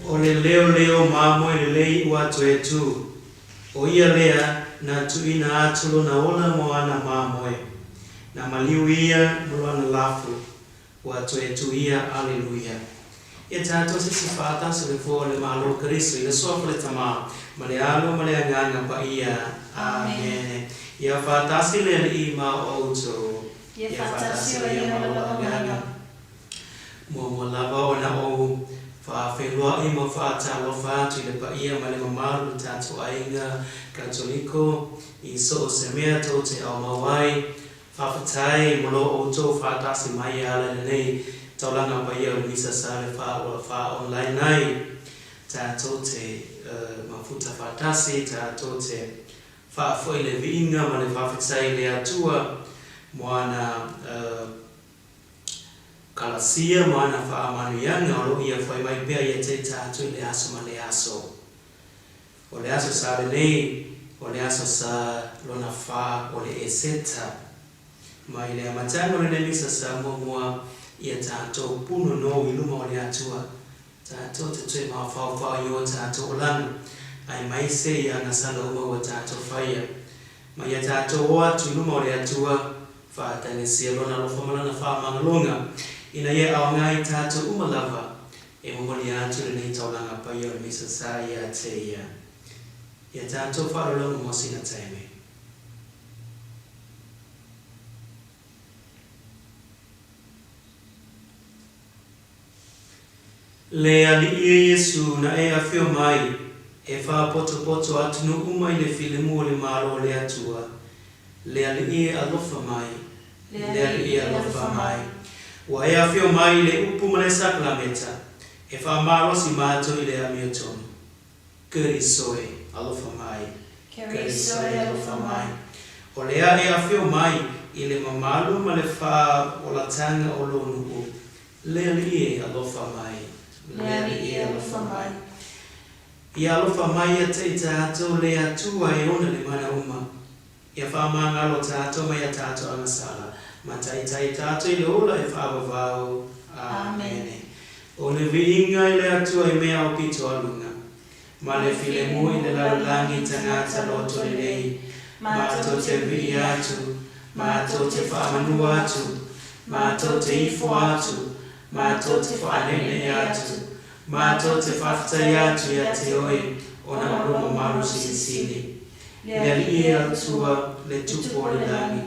O le lea o mamoe lelei ua toe tu, o ia lea na tuuina atu lona ola mo ana mamoe. Na maliu ia ma lona lafo, ua toe tu ia. Aleluia. Ia tatou silisili faatasi le fua o le Malo o Keriso i le Suafa o le Tama, ma le Alo ma le Agaga Paia. Amene. Ia faatasi le Alii ma outou. Ia faatasi ai ma lou agaga. Muamua lava ona ou faafeiloai ma faatalofa atu i le paia ma le mamalu o le tatou aiga Katoliko i so o se mea tou te aumau ai. Faafetai mo lo outou faatasi mai e ala i lenei taulaga paia o le Misa sa le faa-online ai. Tatou te mafuta faatasi, tatou te faafoi le viiga ma le faafetai i le Atua mo ana Kalasia ma ana faamanuiaga o lo o ia fai mai pea ia te tatou i le aso ma le aso. O le aso sa lenei, o le aso sa lona fa o le Eseta. Ma i le amataga o lenei misa sa muamua ia tatou punonou i luma o le Atua, tatou te toe mafaufau i o tatou olaga, aemaise i agasala uma ua tatou faia. Ma ia tatou o atu i luma o le Atua, faatagisia Lona alofa ma Lana faamagaloga, ina ia aoga i tatou uma lava e momoli atu lenei taulaga paia o le Misa sa ia te ia. Ia tatou faalologo mo sina taimi. Le Alii e Iesu na e afio mai e faapotopoto atunuu uma i le filemu o le Malo o le Atua. Le Alii e alofa mai. Le Alii e alofa mai. Ua e afio mai i le upu ma le sakalameta e faamalosi matou i le amiotonu. Keriso e alofa mai. Keriso e alofa mai. O lea e afio mai i le mamalu ma le faaolataga o lou nuu. Le Alii e alofa mai. Le Alii e alofa mai. Ia alofa mai ia te i tatou le Atua e ona le mana uma. Ia faamagalo tatou mai a tatou agasala, ma taitai tatou i le ola e faavavau. Amene. O le viiga i le Atua i mea aupito a luga, ma le filemu i le lalolagi tagata loto lelei, matou te viia atu, matou te faamanua atu, matou te ifo atu, matou te faaneenee atu, matou te faafetai atu ia te oe ona o lou mamalu silisili. Le Alii e Atua, le Tupu o le lagi,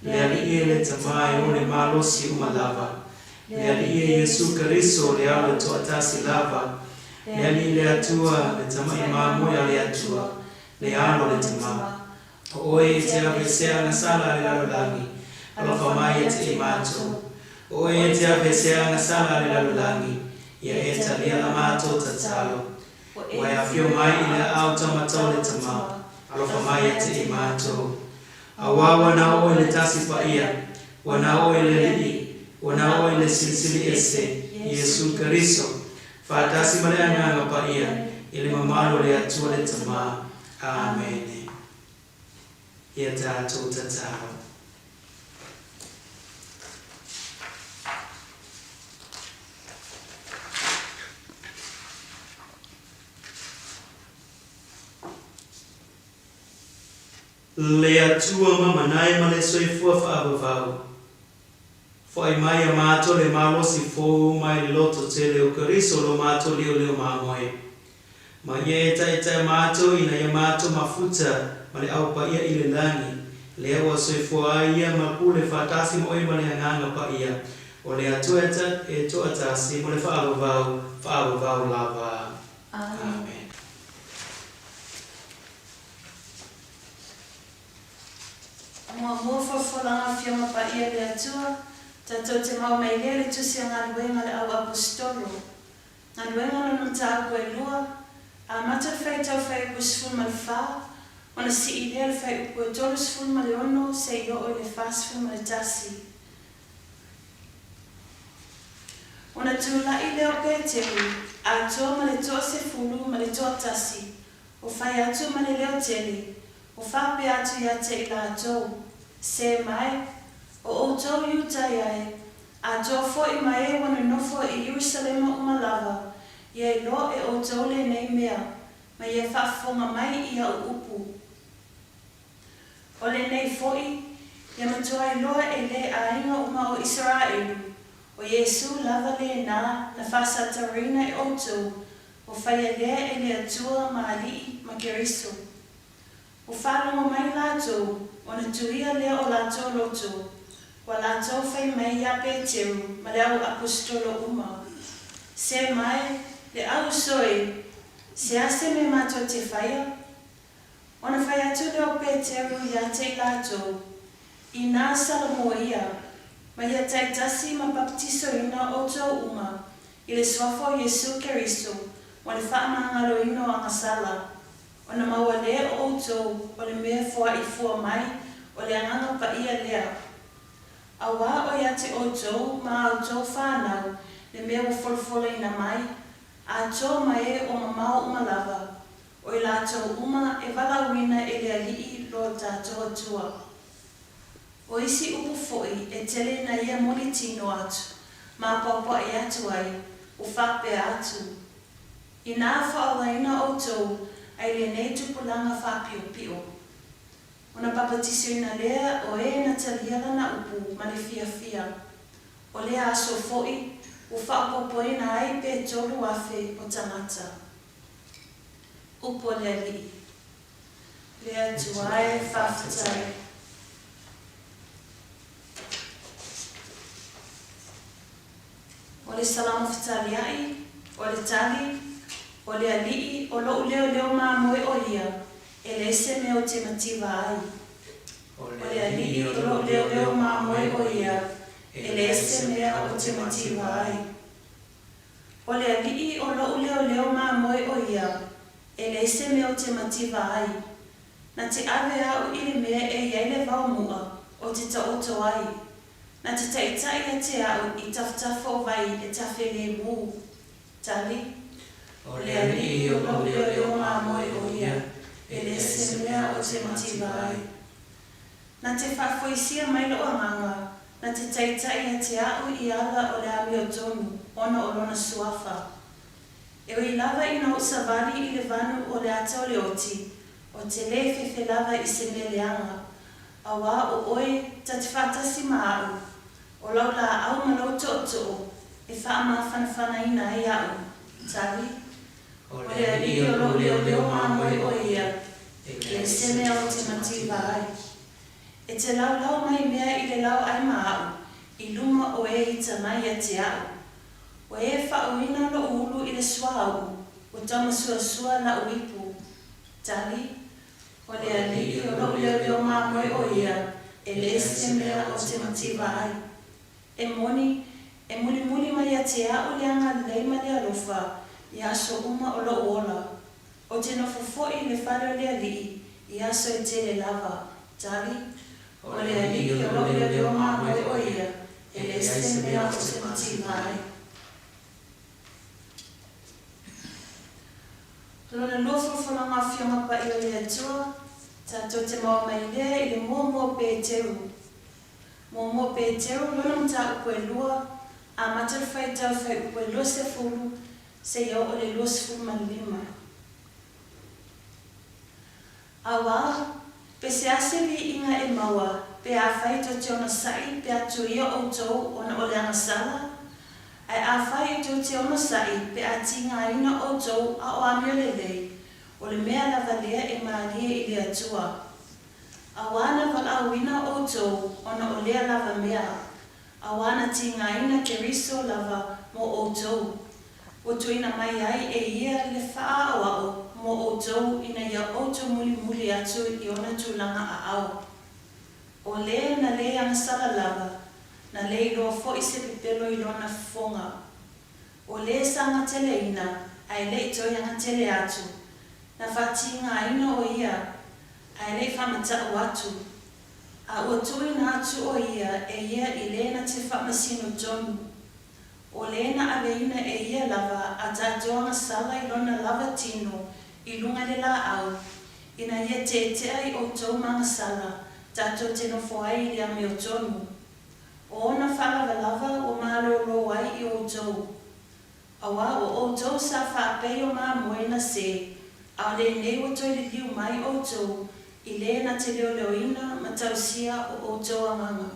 le Alii e le Tama e o le malosi uma lava, le Alii e Iesu Keriso le Alo e toatasi lava, le Alii le Atua, le Tama'i mamoe a le Atua, le Alo le Tama. O oe e te aveesea agasala a le lalolagi, alofa mai ia te i matou. O oe e te aveesea agasala a le lalolagi, ia e talia la matou tatalo. Ua e afio mai i le aao taumatau le Tama, alofa mai ia te i matou. Auā ua na oe le Tasi Paia, ua na oe le Alii, ua na oe le Silisili Ese, Iesu Keriso, faatasi ma le Agaga Paia, i le mamalu o le Atua le Tama. Amene. Ia tatou tatalo. Le Atua mamanae ma le soifua faavavau. Foai mai a matou le malosi fou mai le loto tele o Keriso lo matou leoleo mamoe. Ma ia e taitai matou ina ia matou mafuta ma le Au Paia i le lagi, lea ua soifua ai ia ma pule faatasi ma oe ma le Agaga Paia, o le Atua e toatasi mo le faavavau, faavavau lava. Amene. Muamua folafolaga Afioga Paia le Atua, tatou te mau mai lea le Tusi a Galuega a le Au Apositolo, Galuega lona mataupu e lua, amata le faitau fuaiupu 14, ona sii lea le fuaiupu e 36 seia oo i le 41. Ona tulai lea o Peteru, atoa ma le toasefulu ma le toatasi, o fai atu ma le leo tele, o faapea atu ia te i latou, Se mai, o outou Iutai ai, atoa foi ma e ua nonofo i Ierusalema uma lava, Ia iloa e outou lenei mea, ma ia faafofoga mai i au upu. O lenei foi, ia matua iloa e le aiga uma o Isaraelu, o Iesu lava lena na faasataurina e outou, ua faia lea e le Atua ma Alii ma Keriso. Ua faalogo mai latou, ona tuia lea o latou loto, ua latou fai mai iā Peteru ma le au Aposetolo uma, Se mai, le au uso e, se a se mea matou te faia? Ona fai atu lea o Peteru iā te i latou, Inā Salomoia, ma ia taitasi ma baptisoina outou uma i le suafa o Iesu Keriso mo le faamagaloina o agasala, ona maua lea o outou o le mea foaʻi fua mai o le Agaga Paia lea. Auā o ia te outou ma a outou whānau le mea ua folafolaina mai, atoa ma e o mamao uma lava, o i latou uma e valaauina e le Alii lo tatou Atua. O isi upu foi e tele na ia mulitino atu ma apoapoaʻi atu ai, ua faapea atu, Inā faaolaina outou ai lenei tupulaga faapiopio. Ona papatisoina lea o e na talia lana upu ma le fiafia. O lea aso foi ua faaopoopoina ai pe 3,000 o tagata. Upu a le Alii. Le Atua e, faafetai. O le Salamo Fetaliai, o le Tali, O le Alii, o loʻu leoleo mamoe o ia, e leai se mea ou te mativa ai. O le Alii, o loʻu leoleo mamoe o ia, e leai se mea ou te mativa ai. O le Alii, o loʻu leoleo mamoe o ia, e leai se mea ou te mativa ai. Na te ave au i le mea e i ai le vao muʻa, ou te taoto ai. Na te taʻitaʻi ia te aʻu i tafatafa o vai e tafe lēmū. Tali, O le Alii o loʻu leoleo mamoe o ia, e leai se mea ou te mativa ai. Na te faafoisia mai loʻu agaga, na te taʻitaʻi ia te aʻu i ala o le amiotonu ona o lona suafa. E ui lava ina ou savali i le vanu o le ata o le oti, ou te lē fefe lava i se mea leaga, Auā o ʻoe ta te faatasi ma aʻu, o lau lāʻau ma lou toʻotoʻo e faamafanafanaina ai aʻu. Tali, O le Alii o loʻu leoleo mamoe ʻoe ia, e leai se mea ou te mativa ai. E te laulau mai mea i le lauʻai ma aʻu, i luma o e ita mai ia te aʻu. O e faauina loʻu ulu i le suauu, ua taumasuasua laʻu ipu. Tali, O le Alii o loʻu leoleo mamoe o ia, e leai se mea ou te mativa ai. E moni, e mulimuli mai ia te aʻu le agalelei ma le alofa i aso uma o loʻu ola. Ou te nofo foi i le fale o le Alii i aso e tele lava. Tali, O le Alii o loʻu leoleo mamoe o ia, e leai se mea ou te mativa ai. Lona lua folafolaga Afioga Paia o le Atua, tatou te maua mai lea i le muamua o Peteru. Muamua o Peteru, lona mataupu e lua, amata le faitau fuaiupu e 20 seia oo i le 25. Auā, pe se a se viiga e maua, pe afai tou te onosai pe a tuia outou ona o le agasala? Ae afai tou te onosai pe a tigaina outou a o amio lelei, o le mea lava lea e malie i le Atua. Auā na valaauina outou ona o lea lava mea, Auā na tigaina Keriso lava mo outou, ua tuuina mai ai e ia le faaʻaoaʻo mo outou ina ia outou mulimuli atu i ona tulaga aao. O lē na lē agasala lava, na lē iloa foi se pepelo i lona fofoga. O lē sa agateleina, ae le i toe agatele atu, na faatigaina o ia, ae le i faamataʻu atu. A ua tuuina atu o ia e ia i lē na te faamasino tonu. O lē na aveina e ia lava a tatou agasala i lona lava tino i luga i le lāʻau, ina ia teteʻa i outou ma agasala tatou te nofo ai i le amiotonu. O ona faalavalava ua malōlō ai i outou. Auā o ʻoutou sa faapei o mamoe na sē, a o lenei ua toe liliu mai ʻoutou i lē na te leoleoina ma tausia o ʻoutou agaga.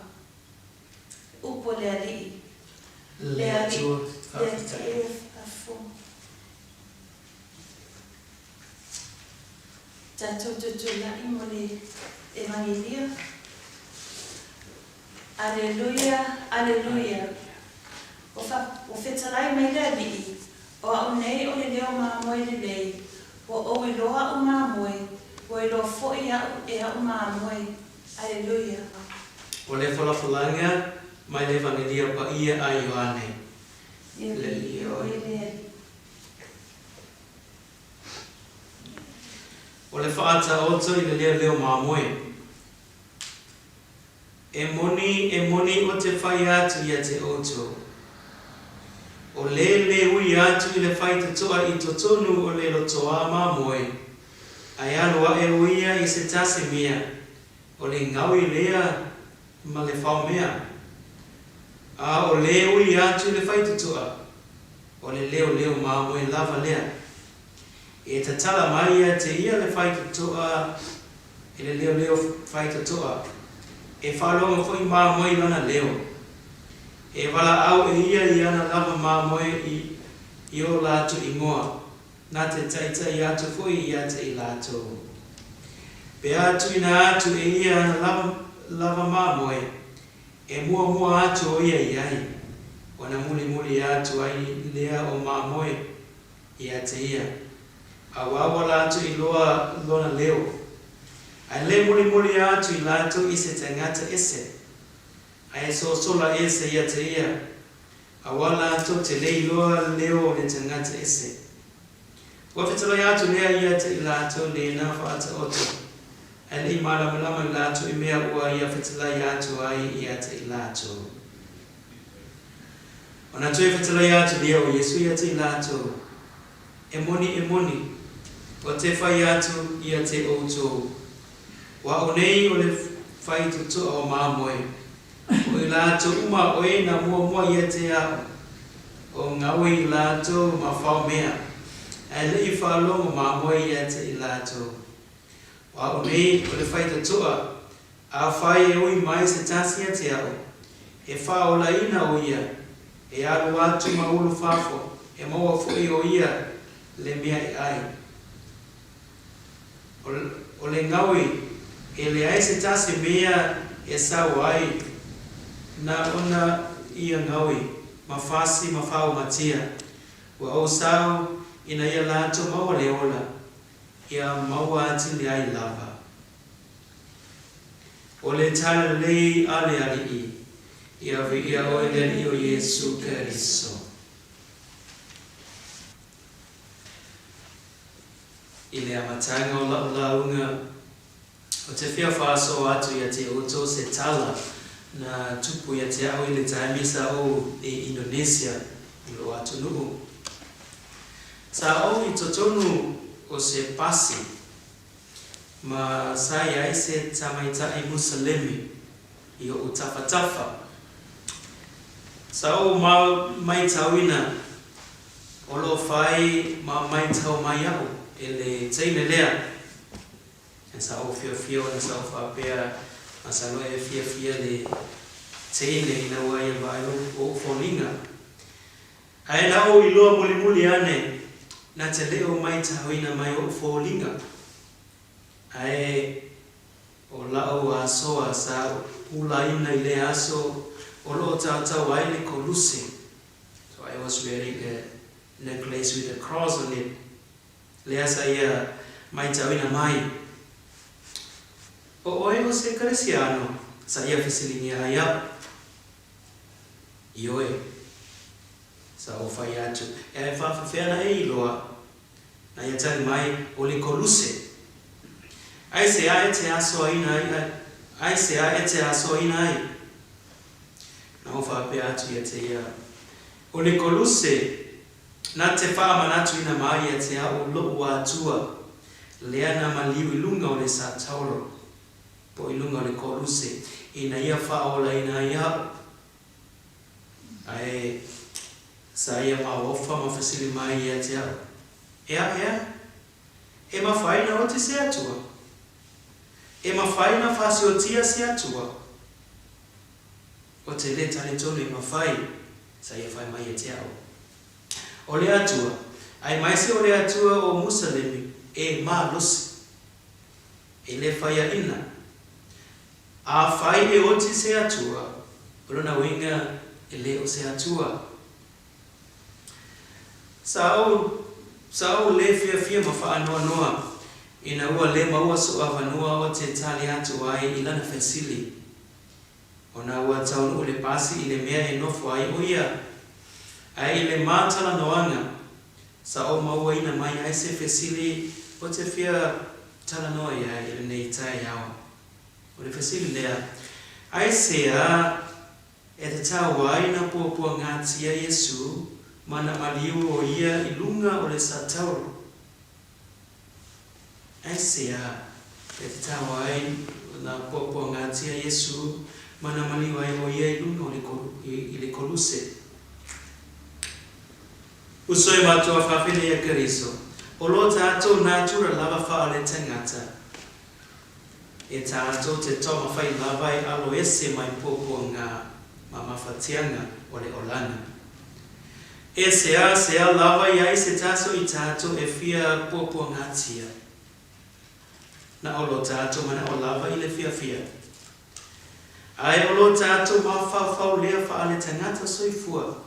Upu a le Alii. Le Atua faafetai. Tatou tutulai mo le Evangelia. Aleluia, aleluia. Ua fetalai mai le Alii, O a'u nei o le leo mamoe lelei, ua ou iloa a'u mamoe, ua iloa fo'i a'u e a'u mamoe. Aleluia. O le folafolaga mai le Evangelia Paia a Ioane. Le Alii e oe. Le Alii. O le faataoto i le leoleo mamoe. E moni, e moni o te whai atu ia te outou. O le le ui atu i le whaitotoa i totonu o le lotoā mamoe, ae alu aʻe o ia i se tasi mea, o le gaoi lea ma le faomea. A o le ui atu i le faitotoa, o le leoleo mamoe lava lea. E tatala mai ia te ia le faitotoa e le leoleo faitotoa, e faalogo foi mamoe i lona leo. E valaau e ia i ana lava mamoe i i o latou ingoa, na te taitai atu foi ia te i latou. Pe a tuuina atu e ia ana lava lava mamoe, e muamua atu o ia i ai, ona mulimuli atu ai lea o mamoe ia te ia, auā ua latou iloa lona leo. Ae le mulimuli atu i latou i se tagata ese, ae sosola ese ia te ia, auā latou te le iloa leo o le tagata ese. Ua fetalai atu lea ia te i latou lena faataoto, ae le i malamalama i latou i mea ua ia fetalai atu ai ia te i latou. Ona toe fetalai atu lea o Iesu ia te i latou, E moni, e moni, o te whai atu ia te outou. Ua o nei o le whaitotoa o mamoe, o i latou uma oe na muamua ia te a'u, o gaoi i latou ma faomea, ae le i faalogo mamoe ia te i latou. O a'u nei o le faitotoa, afai e ui mai se tasi ia te a'u, e faaolaina o ia, e alu atu ma ulu fafo, e maua fo'i o ia le mea e ai. O le gaoi, e leai se tasi mea e sau ai na ona ia gaoi ma fasi ma faaumatia, ua ou sau ina ia latou maua le ola, Ia maua atili ai lava. O le tala lelei a le Alii, ia viia oe le Alii o Iesu Keriso. I le amataga o la'u lauga, ou te fia faasoa atu ia te outou se tala na tupu ia te a'u i le taimi sa ou i Indonesia i lo'u atunuu. Sa ou i totonu o se pasi ma sa i ai se tamaitaʻi Musalemi i oʻu tafatafa. Sa ou maitauina o loo fai ma maitau mai aʻu e le teine lea. Sa ou fiafia ona sa ou faapea masalo e fiafia le teine ina ua ia vaai oʻu foliga. Ae na ou iloa mulimuli ane, na te le o maitauina mai oʻu foliga, ae o la'u asoa sa ulaina i lea aso o loo tautau ai le koluse, so I was wearing a necklace with a cross on it, lea sa ia maitauina mai. O oe o se Keresiano? Sa ia fesiligia ai a'u. Ioe. Sa ou fai atu, e ae faafefea na e iloa? Na ia tali mai, o le koluse. Aisea e te asoaina ai, aisea e te asoaina ai? Na ou faapea atu ia te ia, o le koluse, na te faamanatuina mai ia te a'u lo'u Atua, lea na maliu i luga o le satauro. Po i luga o le koluse, ina ia faaolaina ai a'u. Ae Sa ia maofa ma fesili mai ia te a'u, Ea ea? E mafai na oti se Atua? E mafai na faasiotia se Atua? O te le talitonu e mafai, sa ia fai mai ia te a'u. O le Atua, aemaise o le Atua o Musalemi e malosi, e le faiaina. Afai e oti se Atua, o lona uiga e le o se Atua. Sa ou, sa ou le fiafia ma faanoanoa ina ua le maua so'u avanoa o te tali atu ai i lana fesili. Ona ua taunuu le pasi i le mea e nofo ai o ia. Ae i le ma talanoaga, sa ou mauaina mai ai se fesili o te fia talanoa i ai i lenei taeao. O le fesili lea, Aisea e tatau ai na puapuagatia Iesu ma na maliu o ia i luga o le satauro? Aisea e tatau ai na puapuagatia Iesu ma na maliu ai o ia i luga o le i le koluse? Uso e matua fafine ia Keriso, o lo tatou natura lava faaletangata. E tātou te taumawhai lava e alo ese mai puapua ngā ma mawhatianga o le olanga. E sea sea lava i ai se taso i tātou e whia puapuangatia. Na o lo tātou manao lava i le fiafia. Ae o lo tātou mawhauwhau lea whaale tangata soifua,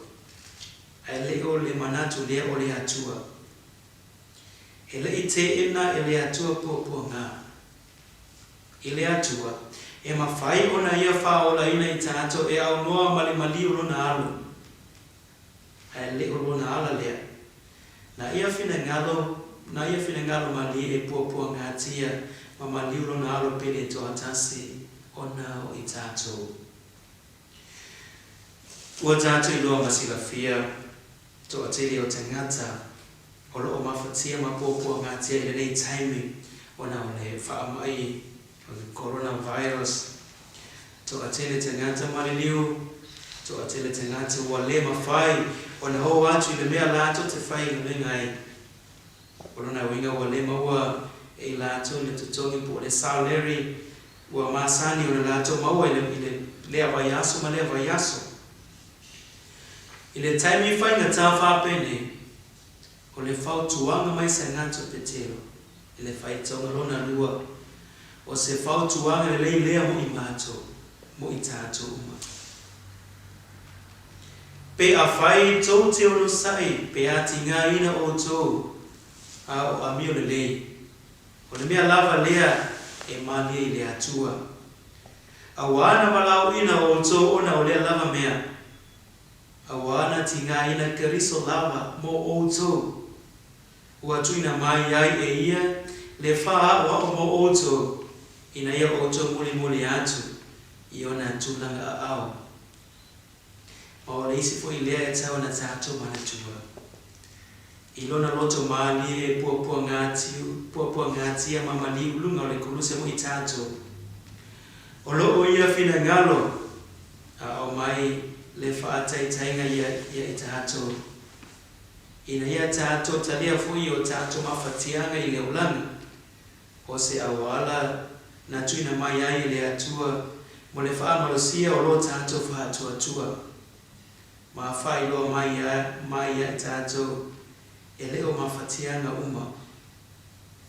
ae le o le manatu lea o le Atua. E le i teena e le Atua puapuaga. I le Atua, e mafai ona Ia faaolaina i tatou e aunoa ma le maliu Lona alo. Ae le o Lona ala lea. Na Ia finagalo, na Ia finagalo malie e puapuagatia ma maliu Lona alo pele toatasi ona o i tatou. Ua tatou iloa ma silafia toatele o tagata o lo o mafatia ma puapuagatia i lenei taimi ona o le faamai o le coronavirus. Toatele tagata maliliu, toatele tagata ua le mafai ona oo atu i le mea latou te faigaluega ai. O lona uiga ua le maua e i latou le totogi po o le salary ua masani ona latou maua i le lea vaiaso ma lea vaiaso. I le taimi faigata faapenei, o le fautuaga mai Sagato Petelo i le faitauga lona lua, o se fautuaga lelei lea mo i matou, mo i tatou uma. Pe afai tou te onosai pe atigaina outou a o amio lelei, o le mea lava lea e malie i le Atua. Auā na valaauina outou ona o lea lava mea. Auā na tigaina Keriso lava mo outou. Ua tuuina mai ai e ia le fāaʻoaʻo mo outou, ina ia outou mulimuli atu i ona tulaga aao. Ma o le isi foi lea e tau ana tatou manatua. I lona loto mālie e puapuagatia ma maliu luga o le koluse mo i tatou. O loo ia finagalo a aumai le faataitaiga ia ia i tatou. Ina ia tatou talia foi o tatou mafatiaga i le olaga, o se auala na tuuina mai ai e le Atua mo le faamalosia o lo tatou faatuatua. Ma faailoa mai mai ia i tatou e le o mafatiaga uma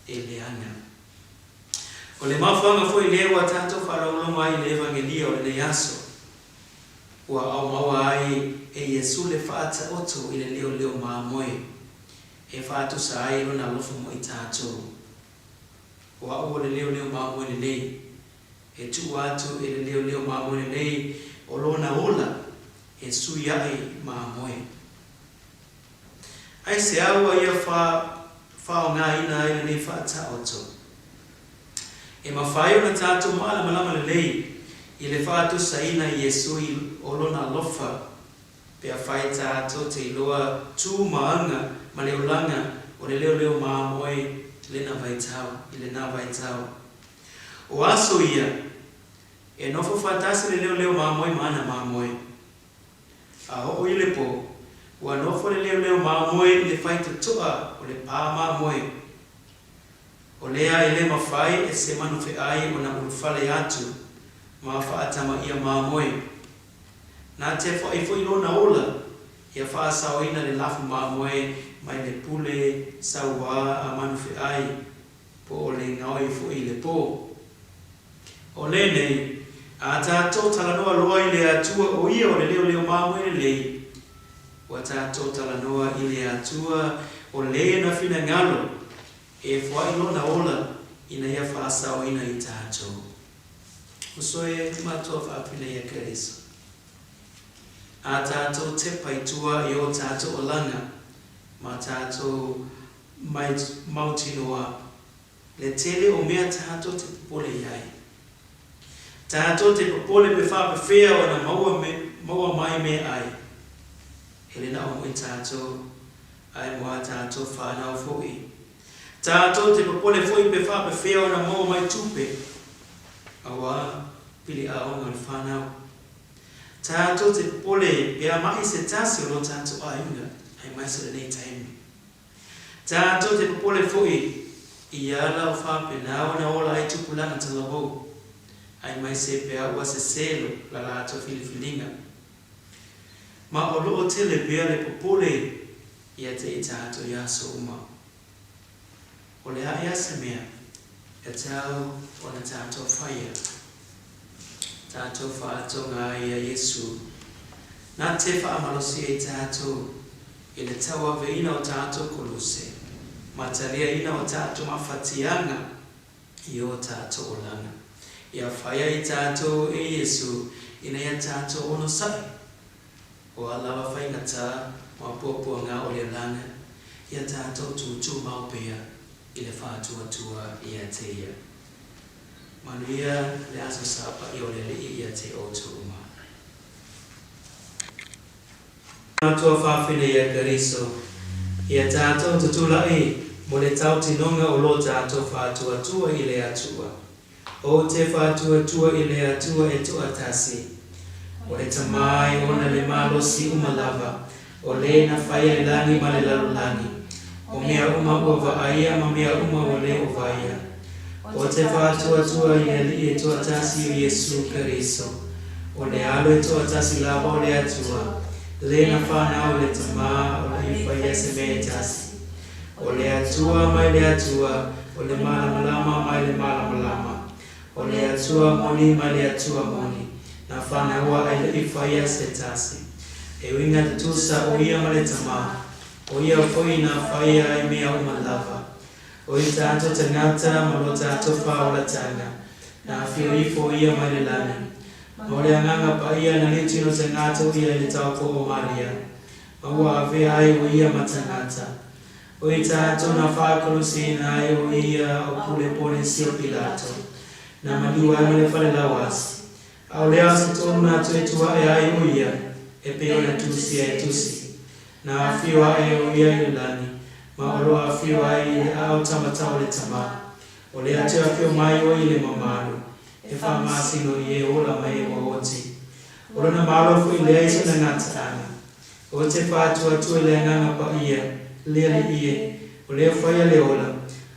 e leaga. O le mafuaaga foi lea ua tatou faalogologo ai i le Evangelia o lenei aso, ua aumaua ai e Iesu le faataoto i le leoleo mamoe e faatusa ai lona alofa mo i tatou. O a'u o le leoleo mamoe lelei, e tuu atu e le leoleo mamoe lelei o lona ola e sui a'i mamoe. Aisea ua ia faaaogaina ai lenei faataoto? E mafai ona tatou malamalama lelei i le faatusaina i Iesu i o lona alofa pe afai tatou te iloa tu ma aga ma le olaga o le leoleo mamoe lena vaitau i lena vaitau. O aso ia, e nofo faatasi le leoleo mamoe ma ana mamoe. A oo i le po, Ua nofo le leoleo mamoe i le faitotoa o le pā mamoe. O lea e le mafai e se manufeʻai ona ulufale atu ma faatamaia mamoe. Na te foʻi foi lona ola ia faasaoina le lafu mamoe mai le pule sauā a manufeʻai po o le gaoi foi i le pō. O lenei, a tatou talanoa loa i le Atua o ia o le leoleo mamoe lelei, ua tatou talanoa i le Atua o lē na finagalo e foai lona ola ina ia faasaoina i tatou. Uso e matua faafina ia Keriso. A tatou tepa i tua i o tatou olaga ma tatou mautinoa le tele o mea tatou te popole i ai. Tatou te popole pe faapefea ona maua maua mai meaai. E le na o mo i tatou, ae mo a tatou whanau foʻi. Tatou te popole foʻi pe faapefea ona maua mai tupe, auā pili aoga o le whanau. Tatou te popole pe a maʻi se tasi o lo tatou aiga, aemaise lenei taimi. Tatou te popole foʻi i ala o faapena ona ola ai tupulaga talavou, aemaise pe a ua sesē lo la latou filifiliga. Ma o loo tele pea le popole ia te i tatou i aso uma. O le a ea se mea e tau ona tatou faia? Tatou faatoga ai ia Iesu, na te faamalosi ai tatou i le tauaveina o tatou koluse ma taliaina o tatou mafatiaga i o tatou olaga. Ia faia i tatou e Iesu ina ia tatou onosai. O a lava faigata ma puapuaga o le olaga, ia tatou tūtūmau pea i le faatuatua ia te ia. Manuia le Aso Sa Paia o le Alii ia te outou uma. Matua faafina ia Keriso, ia tatou tutulaʻi mo le tautinoga o lo tatou faatuatua i le Atua. Ou te faatuatua i le Atua e toatasi, o le Tama e ona le malosi uma lava, o le na faia le lagi ma le lalolagi, o mea uma ua vaaia ma mea uma ua le o vaaia. Ou te faatuatua i le Alii e toatasi o Iesu Keriso, o le Alo e toatasi lava o le Atua, le na fanau i le Tama o le i faia se mea e tasi. O le Atua mai le Atua, o le malamalama mai le malamalama, o le Atua moni mai le Atua moni, na fanaua ai le i faia se tasi. E uiga tutusa o ia ma le Tama, o ia foi na faia ai mea uma lava. O i tatou tagata ma lo tatou faaolataga, na afio ifo ia mai le lagi. Ma o le Agaga Paia na liutino tagata o ia i le taopo o Maria, ma ua avea ai o ia ma tagata. O i tatou na faakolosiina ai o ia o pule Ponesio Pilato, na maliu ai ma le fale lauasi. A o le aso tonu na toe tu aʻe ai o ia, e pei ona tusia e Tusi. Na afio aʻe o ia i le lagi, ma o lo afio ai i le aao tamatau o le Tama. O lea toe afio mai o i le mamalu, e faamasino i e ola ma e ua oti. O lona malo foi lea i sona gataaga. Ou te faatuatua i le Agaga Paia, le Alii e, o lea faia le ola,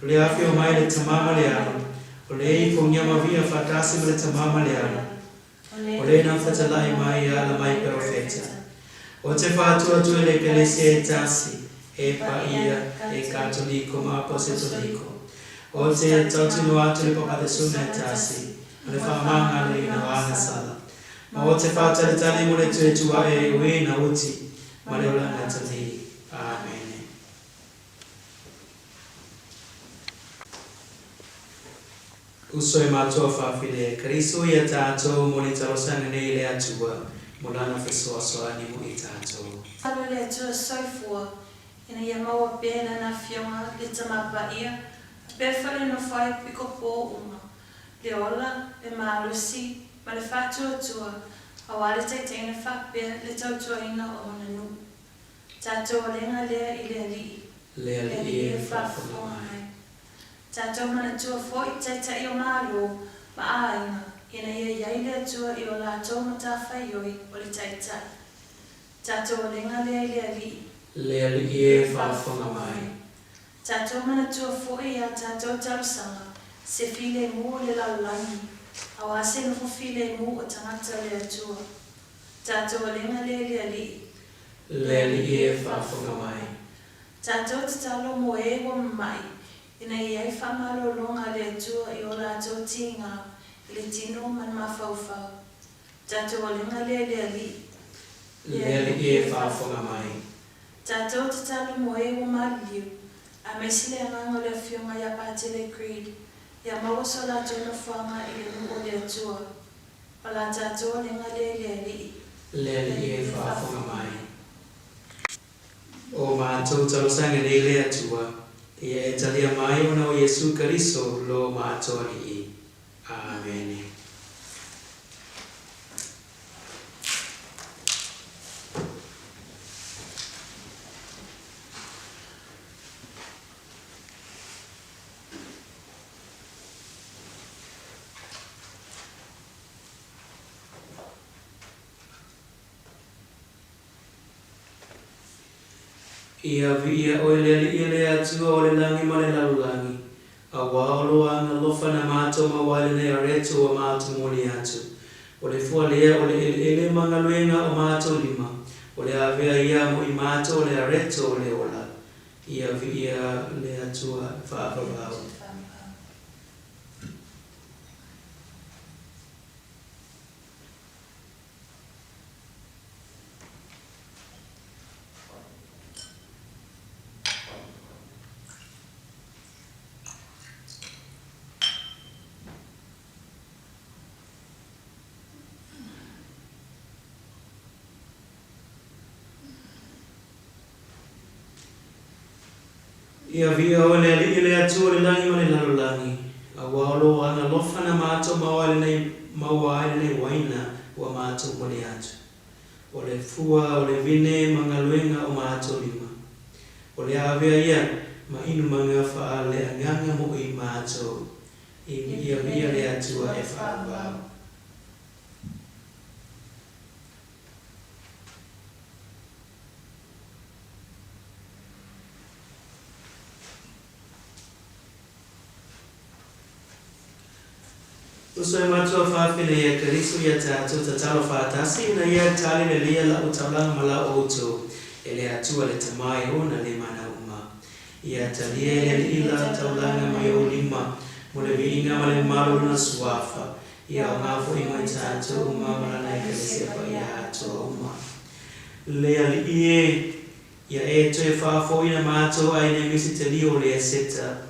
o lea afio mai le Tama ma le Alo, o lea ifogia ma viia faatasi ma le Tama ma le Alo, o lea na fetalai mai e ala mai perofeta. Ou te faatuatua i le Ekalesia e tasi, e paia, e katoliko ma aposetoliko. Ou te tautino atu i le papatisuna e tasi, ma le faamagaloina o agasala. Ma ou te faatalitali mo le toe tu aʻe ai o e na oti ma le olaga atalii. Amene. Uso e matua faafine e Keriso ia tatou mo le talosaga nei i le Atua mo Lana fesoasoani mo i tatou. Alo le Atua soifua ina ia maua pea i Lana Afioga le Tama Paia faapea foi le nofo ai piko pō uma le ola, le malosi, ma le faatuatua, aua le taitaiina faapea le tautuaina o lona nuu. Tatou alega lea i le Alii. Le Alii e faafofoga mai. Tatou manatua foi taitai o Malo ma aiga ina ia i ai le Atua i o latou matafaioi o le taitai. Tatou alega lea i le Alii. Le Alii e, faafofoga mai. Tatou manatua foi i a tatou talosaga se filemu o le lalolagi, auā se nofo filemu o tagata o le Atua. Tatou alega lea i le Alii. Le Alii e, faafofoga mai. Tatou tatalo mo e ua mama'i, ina ia i ai faamalologa a le Atua i o latou tiga i le tino ma le mafaufau. Tatou alega lea i le Alii. Le Alii e, faafofoga mai. Tatou tatalo mo e ua maliliu, aemaise le agaga o le Afioga ia Patele Creed, ia maua so latou nofoaga i le nuu o le Atua. O la tatou alega lea i le Alii. Le Alii e, faafofoga mai. O matou talosaga nei le Atua, ia e talia mai ona o Iesu Keriso lo matou Alii. Amene. Ia viia oe le Alii le Atua o le lagi ma le lalolagi, auā o lō agalofa na matou maua ai lenei areto ua matou momoli atu. O le fua lea o le eleele ma galuega o matou lima, o le avea ia mo i matou o le areto o le ola. Ia viia le Atua faavavau. Ia viia oe le Alii le Atua o le lagi ma le lalolagi, auā o lō agalofa na matou maua ai lenei maua ai lenei uaina ua matou moli atu. O le fua o le vine ma galuega o matou lima. O le avea ia ma inumaga faaleagaga mo i matou. Ia viia le Atua e faavavau. Uso e matua faafele ia Keriso ia tatou tatalo faatasi ina ia tali leleia la'u taulaga ma la outou e le Atua le Tama e ona le mana uma. Ia talia e le Alii la'u taulaga ma i ou lima mo le viiga ma le mamalu o lona Suafa. Ia aoga foi mo i tatou uma ma lana Ekalesia paia atoa uma. Le Alii e, Ia e toe faafoina matou ai le misitelio o le Eseta.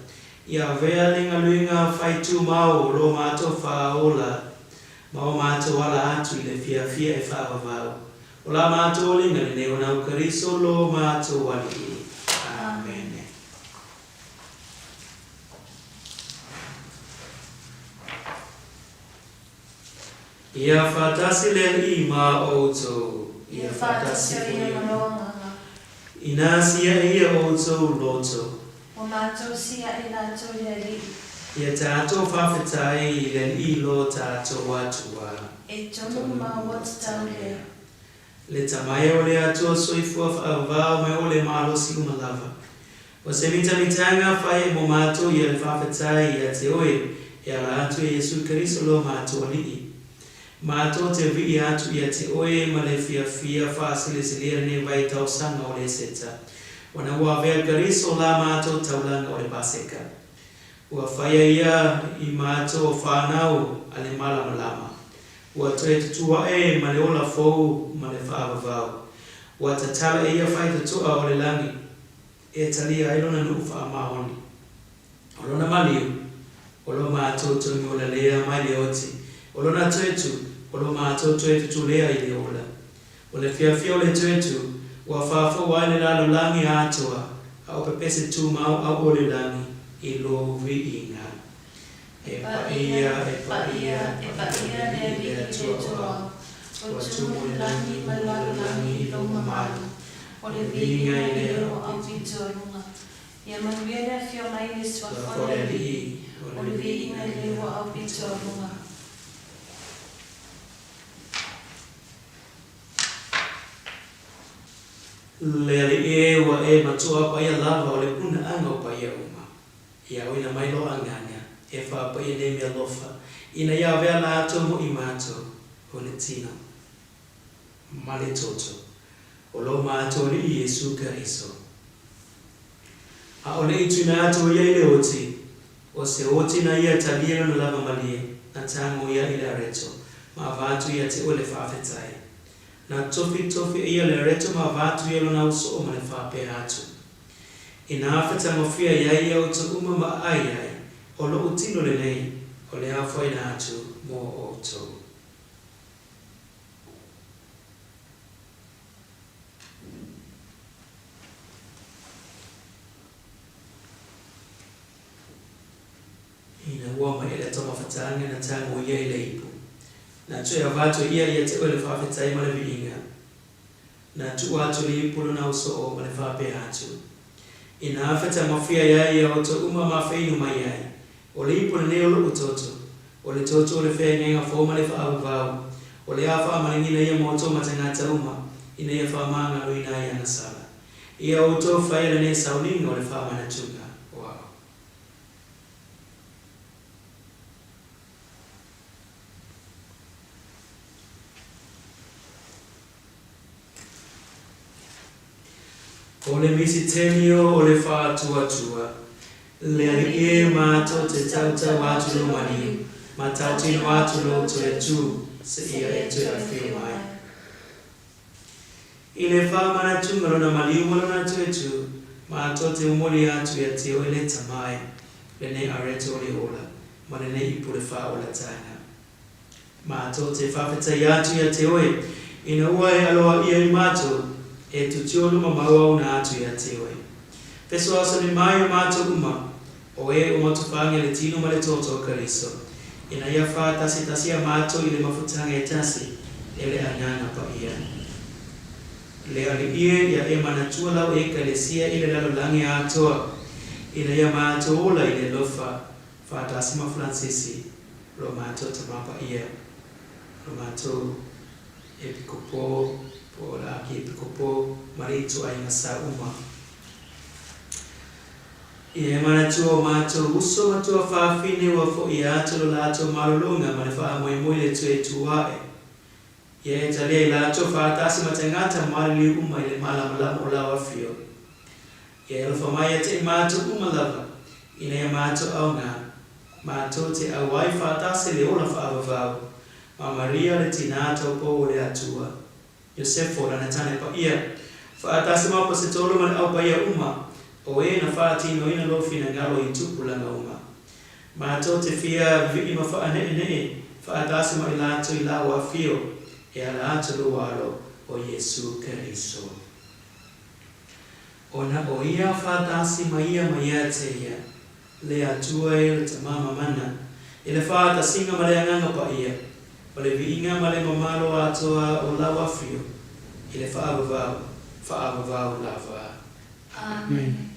Ia avea le galuega fai tumau o lo matou faaola ma o matou ala atu i le fiafia e faavavau. O la matou oliga lenei ona o Keriso lo matou Alii. Amene. Ia faatasi le Alii ma outou. Ia faatasi ai ma lou agaga. Ina siaʻi ia outou loto. Ua matou siaʻi latou i le Alii. Ia tatou faafetai i le Alii lo tatou Atua. E tonu ma ua tatau lea. Le Tama e o le Atua soifua faavavao mai o le malosi uma lava. O se mitamitaga fai e mo matou ia le faafetai ia te oe e ala atu e Iesu Keriso lo matou Alii. Matou te vii atu ia te oe ma le fiafia faaseleseleia lenei vaitausaga o le Eseta, ona ua avea Keriso la matou taulaga o le Paseka. Ua faia ia i matou o fanau a le malamalama. Ua toe tutu ae ma le ola fou ma le faavavau. Ua tatala e ia faitotoa o le lagi e talia ai lona nuu faamaoni. O lona maliu, o lo matou togiola lea mai le oti, o lona toetu, o lo matou toe tutu lea i le ola. O le fiafia o le toetu, ua faafou ai le lalolagi atoa, a o pepese tumau au o le lagi i lou viiga. E paia, e paia, e paia le Alii le Atua o ao, ua tumu le lagi ma le lalolagi i lou mamalu, O le viiga i le o aupito a luga. Ia manuia le afio mai i le Suafa o le Alii, o le viiga i le ua aupito a luga. Le Alii e, ua e matua paia lava o le punaaga o paia uma. Ia auina mai lou Agaga e faapaia nei mealofa, ina ia avea latou mo i matou, o le tino ma le toto o lo matou Alii Iesu Keriso. A o le i tuuina atu o ia i le oti, o se oti na ia talia lona lava malie, na tago ia i le areto, ma avatu ia te oe le faafetai. Na tofitofi e ia le areto ma avatu ia lona ausoo ma le faapea atu, Ina fetagofia i ai ia outou uma ma aai ai, o lo'u tino lenei, o le aofaina atu mo outou. Ina ua mai e le tamafataaga na tago ia i le ipu. Na toe avatu e ia ia te oe le faafetai ma le viiga. Na tuu atu le ipu lona ausoo ma le faapea atu, Ina fetamafia i ai ia outou uma ma feinu mai ai, o le ipu lenei o lo'u toto, o le toto o le feaingaiga fou ma le faaavavau, o le a faamalingina ia ma outou ma tagata uma, ina ia faamagaloina ai ana sala. Ia outou faia lenei sauniga o le faamanatuga o a'u. O le misitelio o le faatuatua, le Alii e matou te tautau atu lou maliu, ma tautino atu lou toe tu, seia e toe afio mai. I le faamanatuga lona maliu ma lona toe tu, matou te momoli atu ia te oe le Tama e, lenei areto o le ola, ma lenei ipu le faaolataga. Matou te faafetai atu ia te oe, ina ua e aloaia i matou, e tutiolu ma mauauna atu ia te oe. Fesoasoani mai o matou uma, o e o matufaga i le tino ma le toto o Keriso, ina ia faatasitasia matou i le mafutaga e tasi e le Agaga Paia. Le Alii e, ia e manatua lau Ekalesia i le lalolagi atoa, ina ia matou ola i le alofa, faatasi ma Faransisi, lo matou Tama Paia, lo matou Epikopo, po o le Akiepikopo, ma le ituaiga sa uma. Ia e manatua o matou uso ma tuafafine ua foia atu lo latou malologa ma le faamoemoe i le toe tu ae. Ia e talia i latou faatasi ma tagata maliliu uma i le malamalama o lau afio. Ia e alofa mai ia te i matou uma lava, ina ia matou aoga, matou te auai faatasi le ola faavavau, ma Maria le tinā taupou o le Atua, Iosefo lana tane paia, faatasi ma Aposetolo ma le au paia uma, o e na faatinoina lou finagalo i tupulaga uma. Matou te fia vivii ma faaneenee faatasi ma i latou i lau afio e ala atu lou Alo o Iesu Keriso. Ona o ia faatasi ma ia ma ia te ia, le Atua e le Tama mamana, i le faatasiga ma le Agaga Paia, o le viiga ma le mamalo atoa o lau afio i le faavavau, faavavau lava. Amene.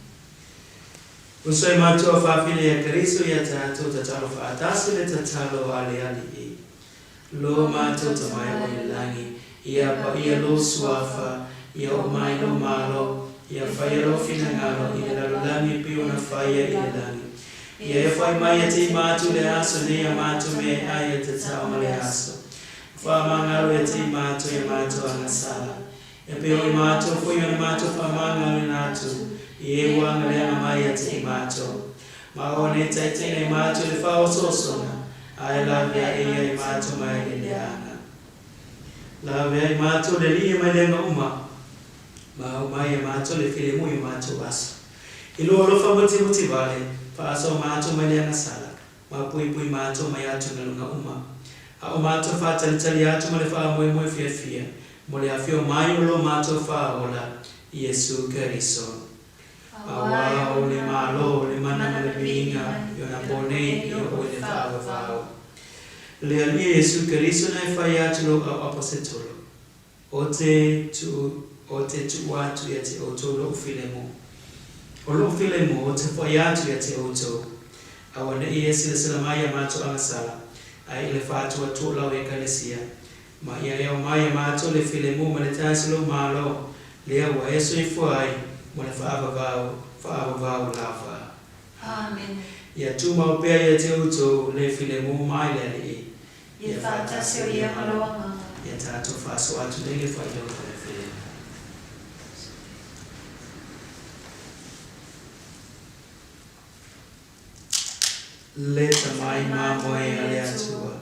Uso e matua fafine ia Keriso ia tatou tatalo faatasi le tatalo a le Alii. Lo matou Tama e o i le lagi, ia paia lou suafa, ia oo mai lou Malo, ia faia lou finagalo i le lalolagi e pei ona faia i le lagi. Ia e fai mai ia te i matou i le aso nei a matou mea e ai ia tatao ma le aso. Faamagalo ia te i matou ia matou agasala. E pei o i matou foi ona matou faamagaloina atu i e ua agaleaga mai ia te i matou. Ma o nei taitaiga i matou i le faaosoosoga, ae lavea e ia i matou mai le leaga. Lavea i matou le Alii mai leaga uma, ma aumai ia matou le filemu i o matou aso. I lou alofa mutimiti vale, faasoa matou mai le agasala, ma puipui matou mai atugaluga uma. A o matou faatalitali atu ma le faamoemoe fiafia mo le afio mai o lo matou Faaola, Iesu Keriso. Aua o le Malo, le mana ma le viiga i ona po nei i o oe le faavavau. Le Alii Iesu Keriso na e fai atu lou au aposetolo, O te tuu, o te tuu atu ia te outou lo'u filemu. O lo'u filemu o te fo'i atu ia te outou. Auane'i e silasila mai ia matou agasala, ae i le faatuatua o lau Ekalesia, ma ia e aumai ia matou le filemu ma le tasi lou Malo, lea ua e soifua ai mo le faavavau, faavavau lava. Amene. Ia tumau pea ia te outou le filemu mai le Alii. Ia faatasi o ia ma lou agaga. Ia tatou faasoa atu nei le faailoga o le filemu. Le tamai mamoe a le Atua,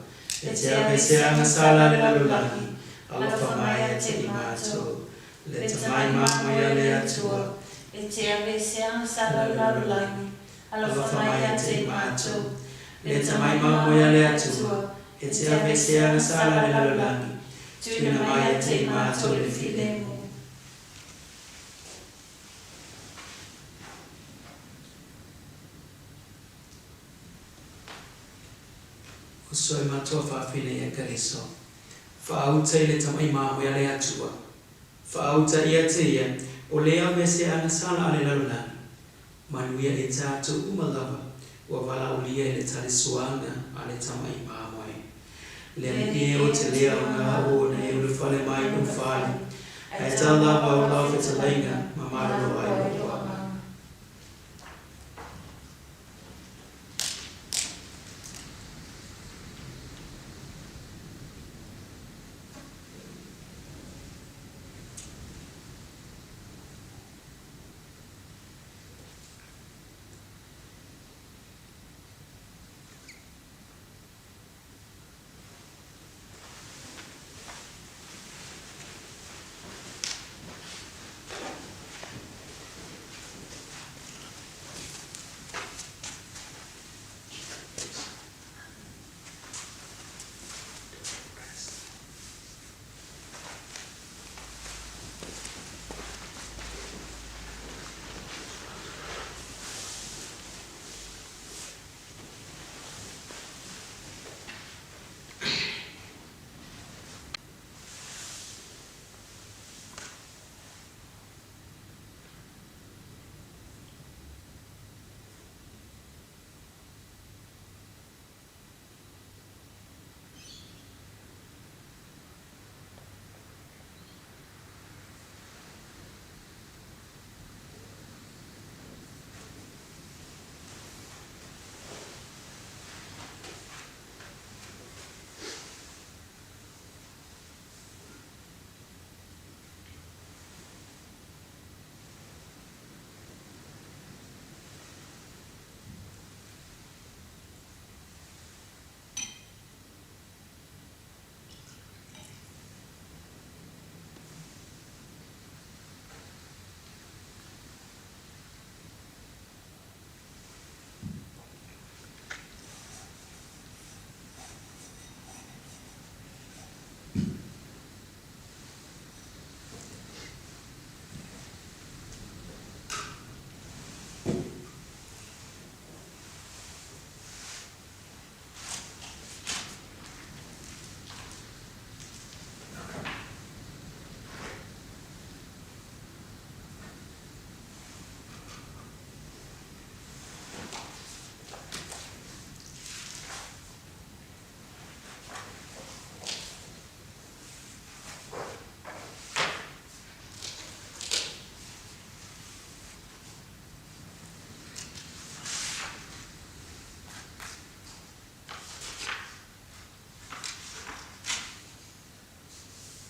e te aveesea agasala a le lalolagi, alofa mai ia te i matou. Le tamai mamoe a le Atua, E te aveesea agasala a le lalolagi, alofa mai ia te i matou. Le tamai mamoe a le Atua, e te aveesea agasala a le lalolagi, tuuina mai ia te i matou le filemu. Uso e matua faafine ia Keriso. Faauta i le tamai mamoe a le Atua. Faauta ia te ia, o le aveesea agasala a le lalolagi. Manuia e tatou uma lava ua valaaulia i le talisoaga a le tamai mamoe. Le Alii e, ou te le aoga ona e ulufale mai i lou fale, ae tau lava o lau fetalaiga ma malolo ai lou aga.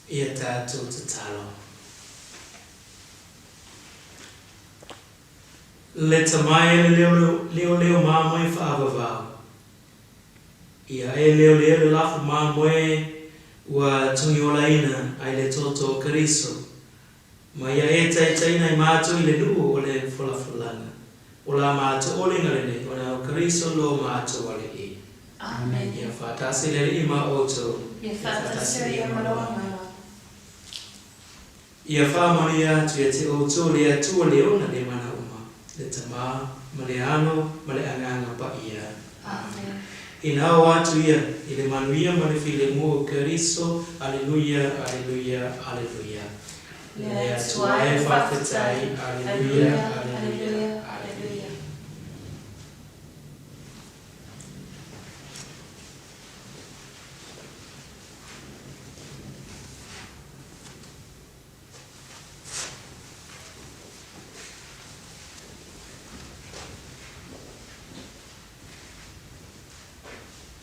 Ia tatou tatalo. Le tamai e le leoleo mamoe faavavau. Ia e leoleo le lafo mamoe ua togiolaina ai le toto o Keriso, ma ia e taitaiina i matou i le nuu o le folafolaga o la matou oliga lenei ona o Keriso lo matou Alii. Amene. Ia faatasi le Alii ma outou. Ia faatasi o ia ma lou agaga. Ia faamanuia atu ia te outou le Atua le ona le mana uma, le Tama, ma le Alo, ma le Agaga Paia. Amene. Ina oo atu ia i le manuia ma le filemu o Keriso, Aleluia, Aleluia, Aleluia. Le Atua e faafetai, Aleluia, Aleluia.